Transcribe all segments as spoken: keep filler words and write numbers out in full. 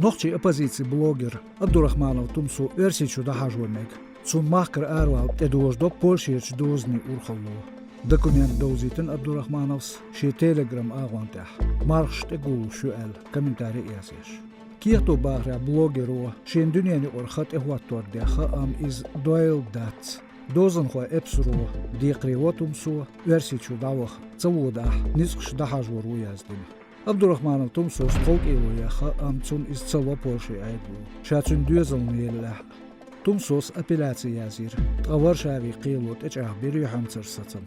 Нохчийн оппозицин блогер Абдурахманов Тумсо Оьрсийчу дӀахьажо мега. Цунна махкара аравала тӀедожадо Польшерчу дозанийн урхалло. Документ довзийтина Абдурахмановс шен Telegram агӀон тӀехь, мархаш тӀегуллуш ю аьлла, комментари а язъеш. Кехато бахарехь, блогеро шена дуьненаюкъара хан тӀехӀоттор дехха, амма иза дойла дац. Дозанхойн эпсаро декхаре во Тумсо, Оьрсийчу дӀаваха ца водахь, ницкъаш дӀахьажор ву яздина. Абдурахманов Тумсос тховкӀело ехха, амма цунна иза ца ло Польшин Ӏедало, ша цуьнан доьзална еллехь а. Тумсос апелляци язйира, ткъа Варшавин кхело тӀечӀагӀбира юьхьанцаран сацам.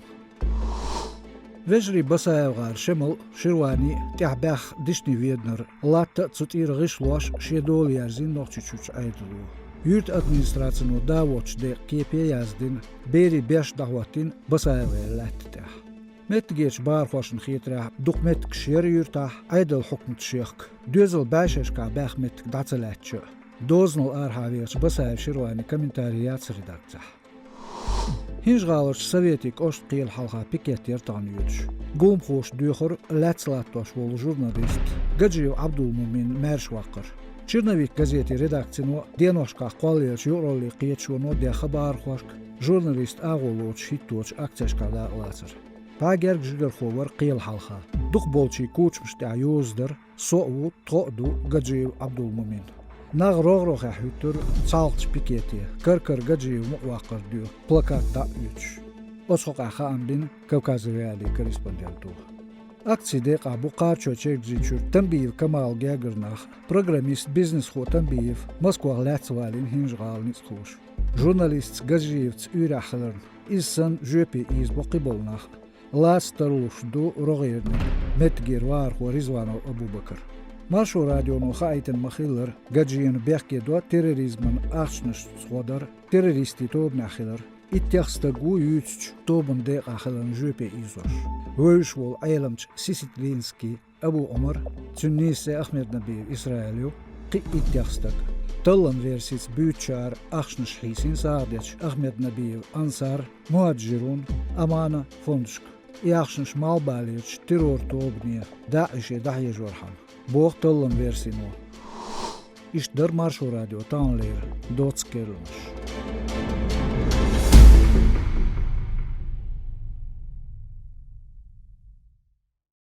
Вежарий БасаевгӀар Шемал, Ширвани тӀехь баьхна Дишни-Веданара латта а, цу тӀера гӀишлош а шен дола яьрзина Нохчийчуьрчу Ӏедало. Юьртан администрацино да воцчу декъан кепе яздина, берийн беш дӀахӀоттийна БасаевгӀеран лаьтта тӀехь. Меттигерчу бахархошна хетарехь, дукха меттигаш яра юьртахь Ӏедалан хьукматаш яхка, доьзал бӀешерашкахь баьхна меттиг дӀа ца лаьттича а. Дозанал арахьа вехачу Басаев Ширванин комментари яц редакцехь. ХӀинжа-ГӀаларчу Советийн кӀоштан кхелан хьалха пикет яра тахана йоьдуш. Гуламхоша доьхура лаьцна латтош волу журналист Гаджиев Ӏабдул-Мумин маьршаваккхар. «Черновик» газетан редакцино, деношкахь кхоллаеллачу юкъараллин кхеташоно дехха бахархошка журналист агӀо лоцуш хӀитточу акцешкахь дакъалацар. БӀе гергга жигархо вара кхелан хьалха. Дукхахболчийн кучамаш тӀехь йоза дара, со а ву, тхо а ду Гаджиев Ӏабдул-Мумин. Нах рогӀ-рогӀехь хӀуьттура цхьалгӀачу пикете, кар-кара Гаджиев мукъаваккхар доьху плакат дӀа а оьцуш. Оцу хьокъехь хаам бина Кавказовые реалиин корреспонденто. Акцин декъахь бу Кхарачой-Чергазийчуьра Тамбиев Камалан гергара нах. Программист, бизнесхо Тамбиев Москвахь лаьцна валийна ХӀинжа-ГӀалин ницкъахоша. Журналистца Гаджиевца уьйрехь хиларна, иза санна жоьпе ийзабо кхиболу нах а. Лаца тарлуш ду рогӀерниг меттигера вахархо Ризванов Абубакар. Маршо радионо хаийтина ма-хиллара, Гаджиевна бехке до терроризман ахчанашца гӀо дар, террористийн тобанехь хилар. Иттех стаг ву юьйцучу тобанан декъахь хиларна жоьпе ийзош. Вевзаш волу Ӏеламча Сиситлинский Абу-Ӏумар, цуьнан нийса цӀе Ахмеднабиев Исраил ю, кхин а иттех стаг. Талламан версица, буьйцучара ахчанаш хьийсина сагӀа дечу Ахмеднабиев Ансар, Мухаджирун, Амана фондашка. И ахчанаш Малхбалерчу террор-тобане ДАИШе дӀахьежорхьама, боху талламан версино. Иштта дара Маршо радион таханлера доцца керланаш.